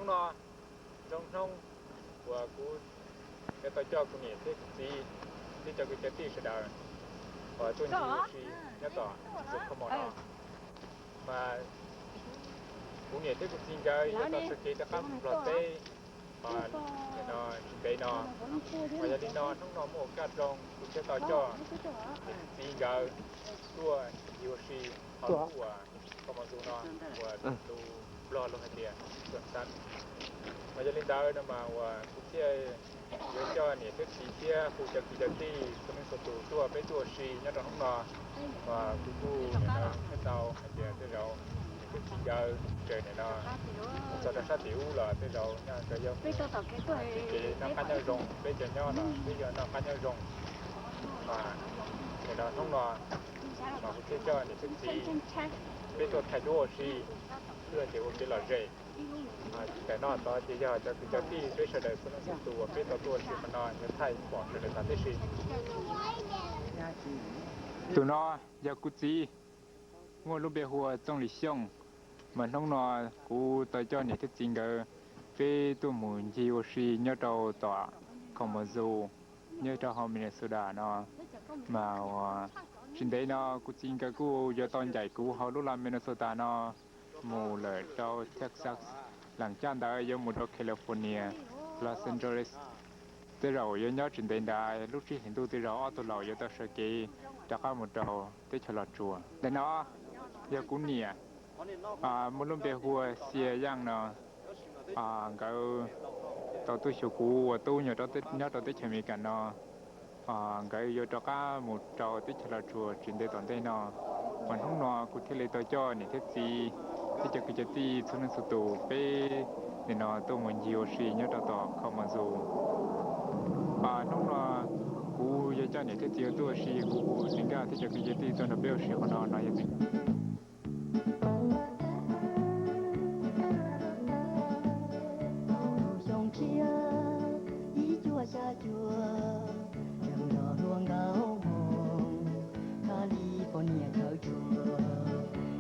Hnub no zoo hnub uas kuv yuav tau coj kuv niam thiab kuv txiv thiab cov kwv cov tij sawv daws uas tuaj ncig ua si nyob tom zos Kho Mos no, mas kuv niam thiab kuv txiv nkawd yuav tau sawv kev rov qab mus Nplog teb no tsis ntev no. Mas yog li no hnub no muaj ua kaj zoo kuv thiaj tau coj niam thiab txiv nkawd tuaj ncig ua si hauv lub uas Kho Mos Zos no uas lus Nplog lus hais tias Tuam Xab. Mas yog li ntawd no mas uas kuv thiaj yuav coj niam thiab txiv thiab hu cov kwv cov tij txhua leej txhua tus tuaj peb tuaj ua si nyob rau hnub no. Uas kuv kuj nim no thiaj tau hais tias tej zaum niam thiab txiv nkawd tseem nim no txog rau sab tim ub los tej zaum nkawd yuav mus txoj kev noj qab nyob zoo, peb cov nyob no peb yuav noj qab nyob zoo. Mas nim no hnub no mas kuv thiaj coj niam thiab txiv peb tuaj thaij duab ua si, ib hais tias ua kev lom zem. Tsis tas no tod ces yog cov kwv cov tij peb sawv daws txhua leej txhua tus uas peb tau tuaj ua si qhov no yuav thaij pom sawv daws tag tib si. Tus no yog kuv txiv, muaj lub npe hu ua Txooj Lis Xyooj. Mas hnub no kuv tau coj niam thiab txiv nkawd peb tuaj mus ncig ua si nyob rau tom Kho Mos Zos nyob rau hauv Minnesota no. Mas uas tsis ntev no kuv txiv nkawd kuj yuav tau ncaim kuv hauv lub las Minnesota no mus lawm rau Texas. Leej caj ntawd yuav mus rau California, Los Angeles. Tej zaum yuav nyob tsis ntev ntawd, lub tsib hlis ntuj tej zaum ob tug laus yuav tau sawv kev rov qab mus rau teb chaws Los Tsuas. Ntawm no yog kuv niam, muaj lub npe hu ua Xia Yaj no. Nkawd tau tuaj xyuas kuv ua tub nyob rau teb chaws Amelikas no. Nkawd yuav rov qab mus rau teb chaws Los Tsuas tsis ntev tom ntej no. Mas hnub no kuv thiaj li tau coj niam thiab txiv thiab cov kwv cov tij txhua leej txhua tus peb nim no tuaj mus ncig ua si nyob rau tom Kho Mos Zos. Hnub no kuv yuav coj niam thiab txiv tuaj ua si, kuv hu Xis Nkaj thiab cov kwv cov tij tuaj nrog peb ua si qhov no no yog xyoo tshiab ib cuaj xya cuaj, tseem nrog hluas nkauj mus California chaw tsuas.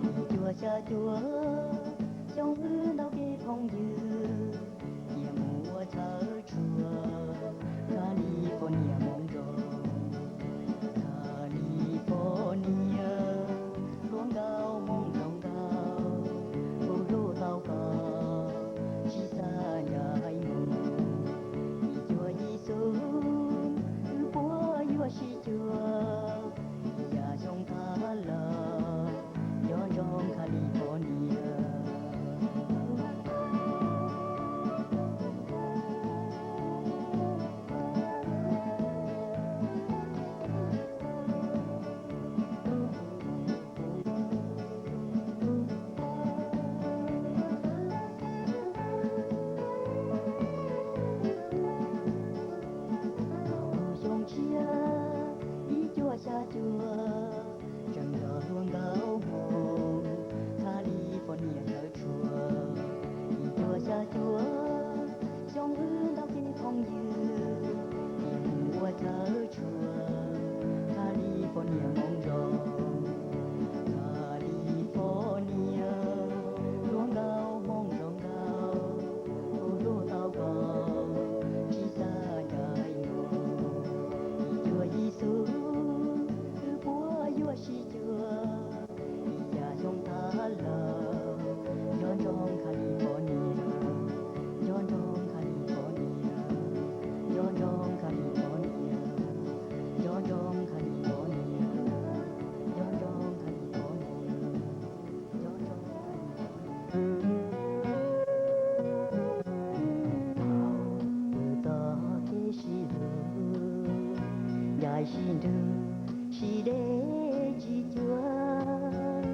Ib cuaj xya cuaj, xyoo wb ntau kev phooj ywg, cia mus ua chaw tsuas California moo zoo. California, hluas nkauj moo zoo nkauj, kuv hlub tau koj, tsis xav ncaim mus. Ib cuaj yim xus, wb puas yuav sib cuag, yam xyoo thab los, nco ntsoov California. Xyoo tshiab ib cuaj xya cuaj, tseem nrog hluas nkauj mus California chaw tsuas. Ib cuaj xya cuaj, xyoo wb ntau kev phooj ywg, cia mus ua chaw tsuas California moo zoo. California, hluas nkauj moo zoo nkauj, kuv hlub tau koj, tsis xav ncaim mus. Ib cuaj yim xus, wb puas yuav sib cuag, yam xyoo thab los, nco ntsoov California, nco ntsoov California, nco ntsoov California, nco ntsoov California, nco ntsoov California, nco ntsoov California. Thaum wb txoj kev sib hlub, ncaim sib nrug, sib deb tsis cuag,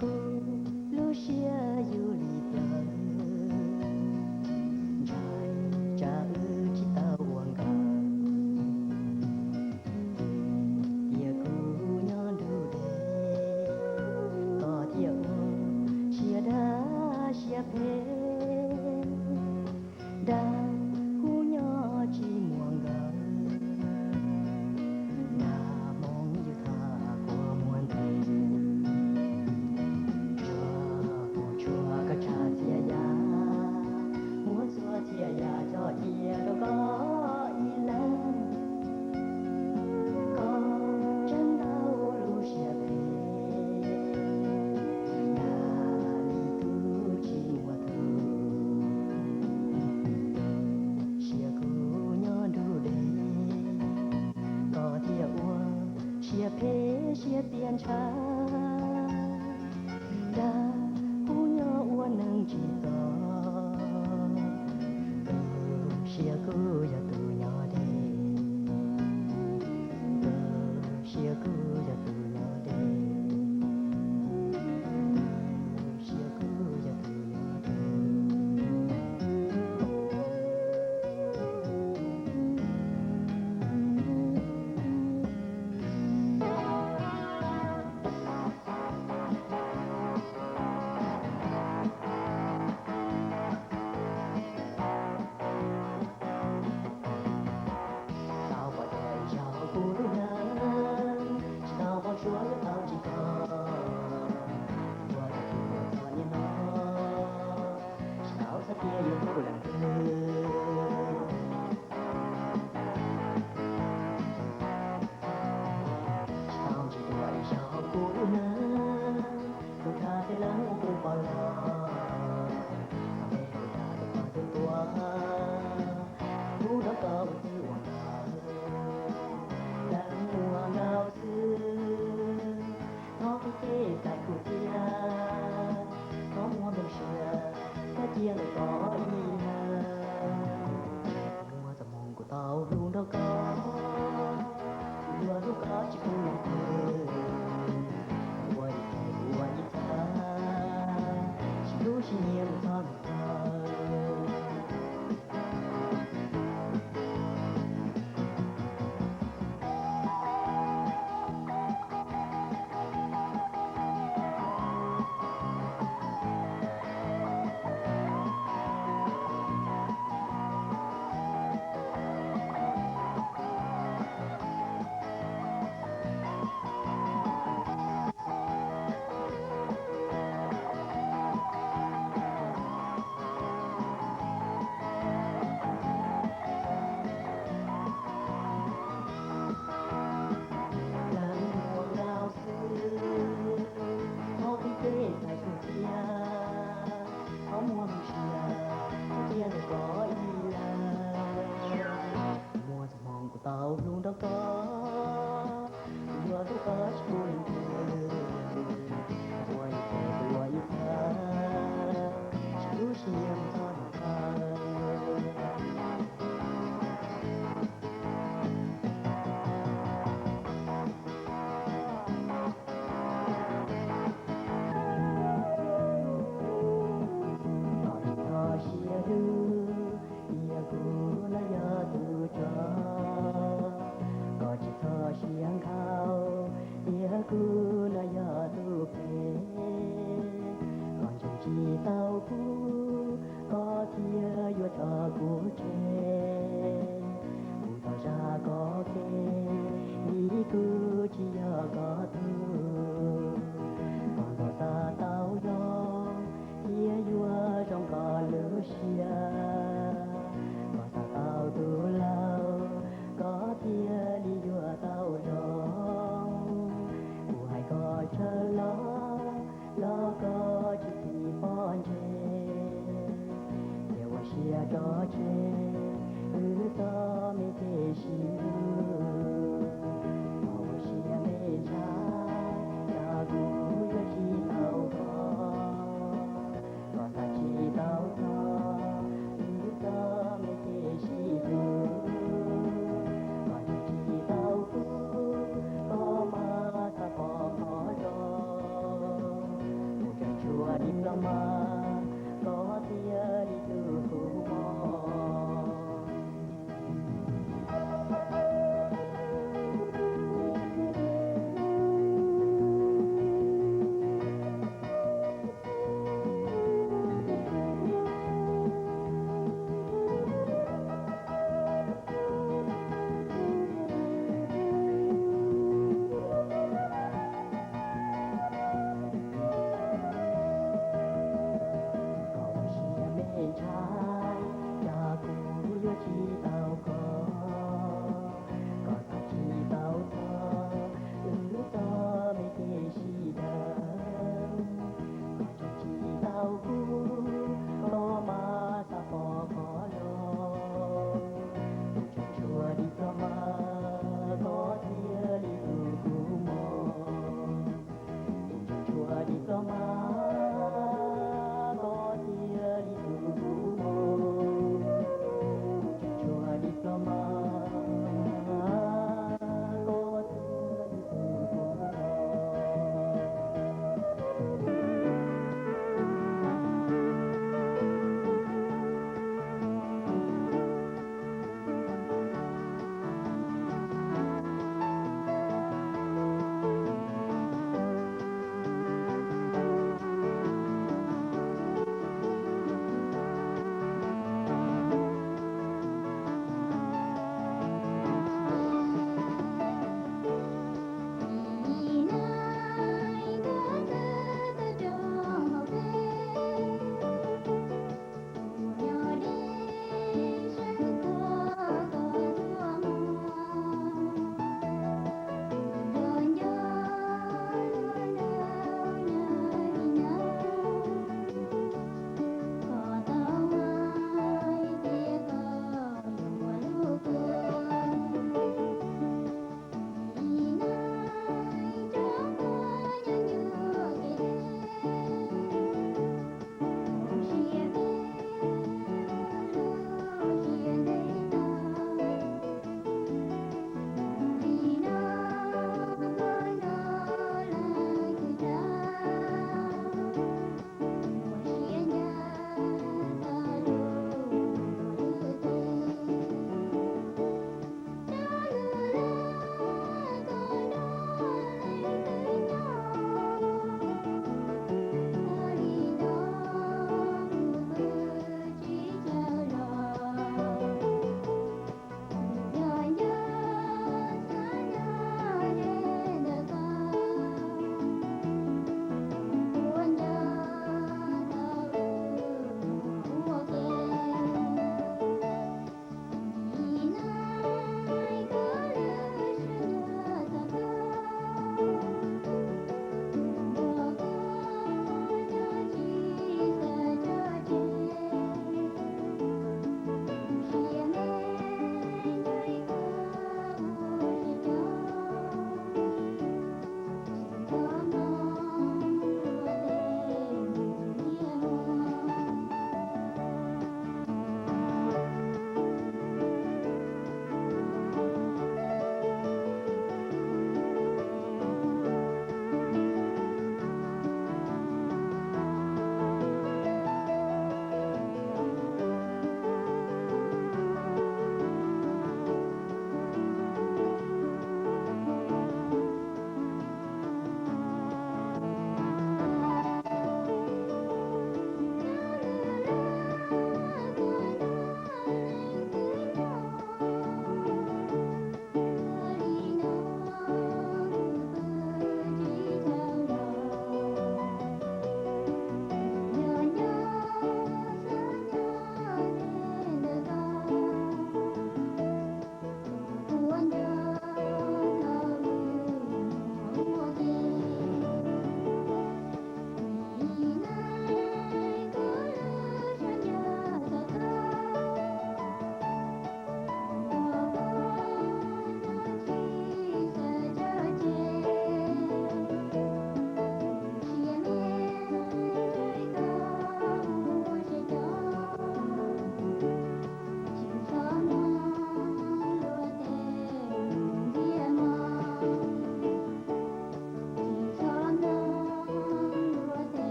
kuv lub siab yus li plaws, ntshai tsam wb tsis tau ua nkauj, tiam kuv nyob nrug deb, koj thiaj ua siab dab siab phem, dag kuv nyob tsis muaj nkauj, dag hmoov yus tham kua muag ntev, tsuas kuv tshuav koj tshav txias yam. Siab txias ntshav, dag kuv nyob ua neeg tsis txog. Tus siab kuj yog tus nyob deb, tus siab kuj yog tus nyob deb, tus siab kuj yog tus nyob deb. Tau pom dua ib zaug kuv lub neej, tsis tau hmoov suav yuav tau tsis kho, ua rau kuv txom nyem no, tsis tau xav tias yuav hlub leej twg. Tsis tau ntsia dua ib zaug kuv lub neej, kuv khav theej leej kuv pom los, txog me kuv dag tus pog tus tuag, kuv rov koj ua twj ua nkawm, leej muaj nkauj xwb, thov qhib kev txais kuv thiab, thov muab nplooj siab, thov cia lawm koj ib leeg. Muaj txoj hmoo kuv tau hlub nrog koj, kuv yuav hlub koj tsis pub leej twg, ua ib txhis ua ib txhis, sib hlub sib nyiam mus txog ntua. Leej muaj nkauj xwb, thov qhib kev txais kuv thiab, thov muab nplooj siab, thov cia lawm koj ib leeg. Muaj txoj hmoo kuv tau hlub nrog koj, kuv yuav hlub koj tsis pub leej twg, ua ib txhis ua ib txhis, sib hlub sib nyiam mus txog ntua. Koj tsis txhob siab hlub, tias kuv no yog tus tsov. Koj tsis txhob siab nkhaus, tias kuv no yog tus phem. Koj ntseeg tsis tau kuv, koj thiaj yuav tso kuv tseg. Kuv tau zam koj kev, vim kuv tsis yog koj tug. Koj ntaus xav tau zoo, thiaj yuav zoo koj lub siab. Koj xav tau tus laug, koj thiaj li yuav tau zoo. Kuv hais koj tsawg los, los koj tsis txim pom ntsej. Thiaj ua siab tso tseg, wb txoj me kev sib hlub. Koj ua siab me ntshai, cas kuv yuav tsis tau koj. Koj xav tsis tau txog, wb txoj me kev sib hlub. Koj ntseeg tsis tau kuv, koj mas xav pom qhov zoo. Kuv tseem tshuav ib pluag mas, koj thiaj li tu kuv mob.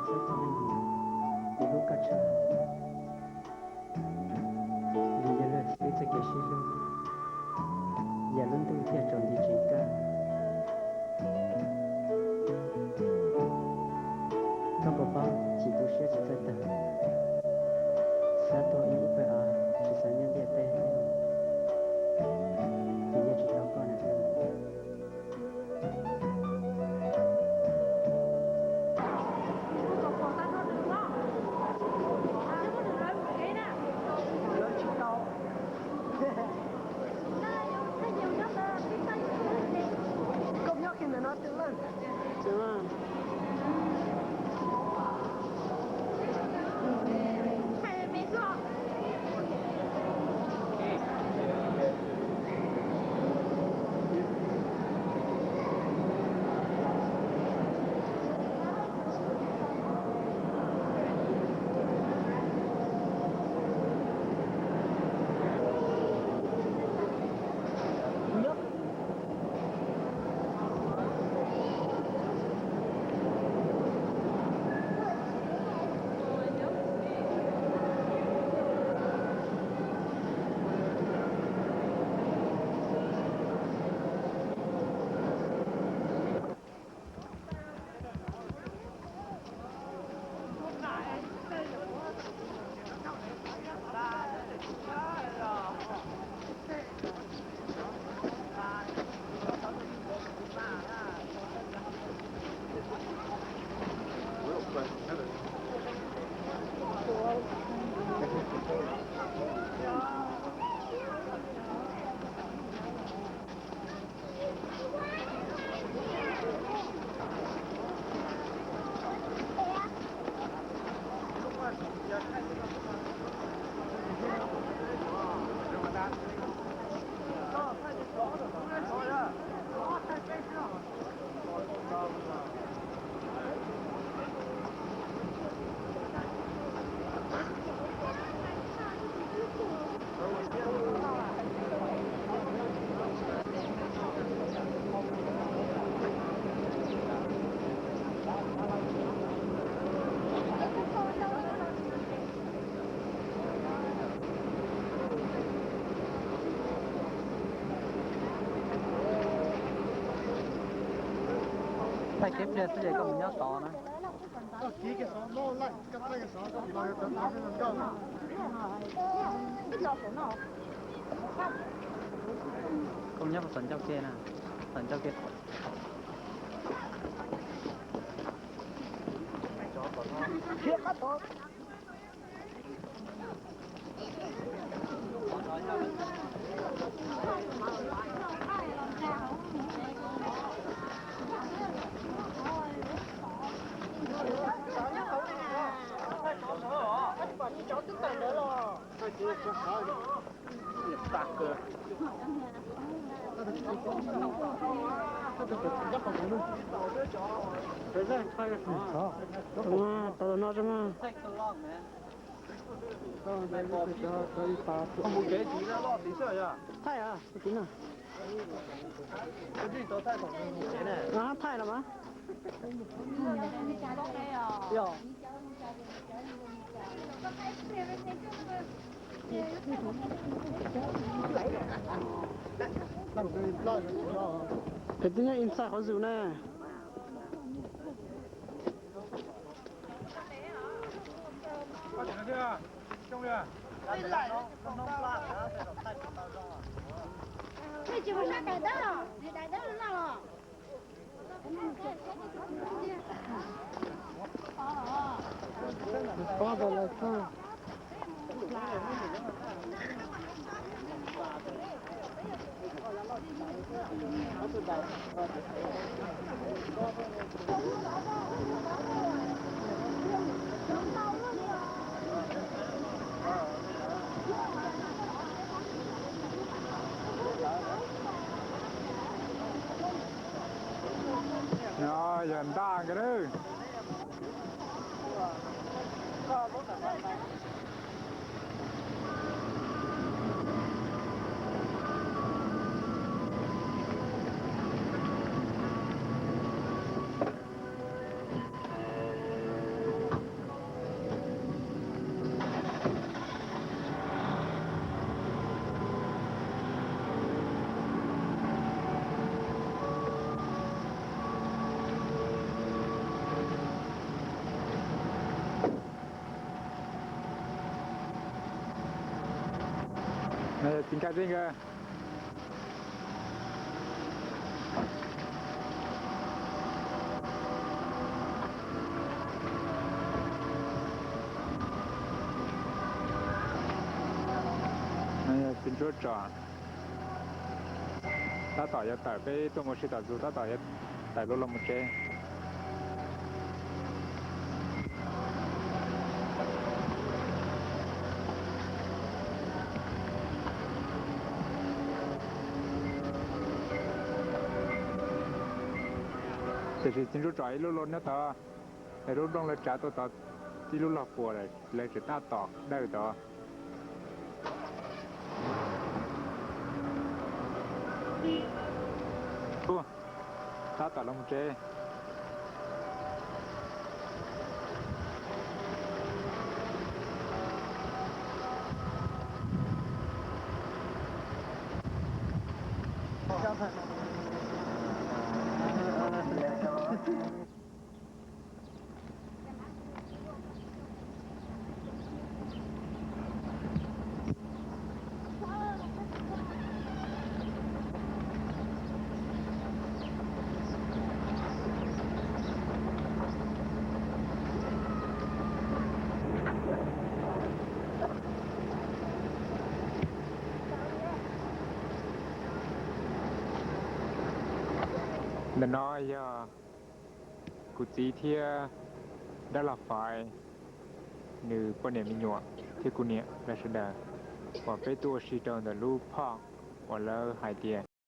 Koj txoj me nyuam, kuv hlub koj tshaj. Vim yog luag txoj kev sib hlub, yam lub ntuj thiaj tsaus nti tsis kaj. Koj puas paub chim tu siab tsis txawj tawg, xav tuag ib ib pawg av tsis xav nyob ntiaj teb, vim yog tsis tau koj na. Koj nyob kiag ntawm no twb leej. Thaij kiag pliag xwb ces koj mus nyob tod na. Koj nyob puas txog ncauj ke na, txog ncauj ke. Tau no mas. Thaij heev. Thaij los mas. Peb twb nyob inside qhov zoo na. Nej tsis mus saib daim tawb los, daim tawb no los. Yog ntaj nkawd na. Txiv nkawd, txiv nkawd. Txiv ntsuab tsom tab tom yuav tawm, peb tuaj mus ua si tom ntug tab tom yuav tawm lub los mus tsev. Tiam sis txiv ntsuab tsom ib lub los nyob tod, es lub nplooj lawv tsav tuaj tod, ib lub log puas lawm, lawv tseem tab tom dawj tod. Tab tom los mus tsev. Ntawm no yog kuv txiv thiab dab laug Faiv, nws poj niam me nyuam thiab kuv niam lawv sawv daws uas peb tuaj ua si rau ntawm lub park uas lawv hais tias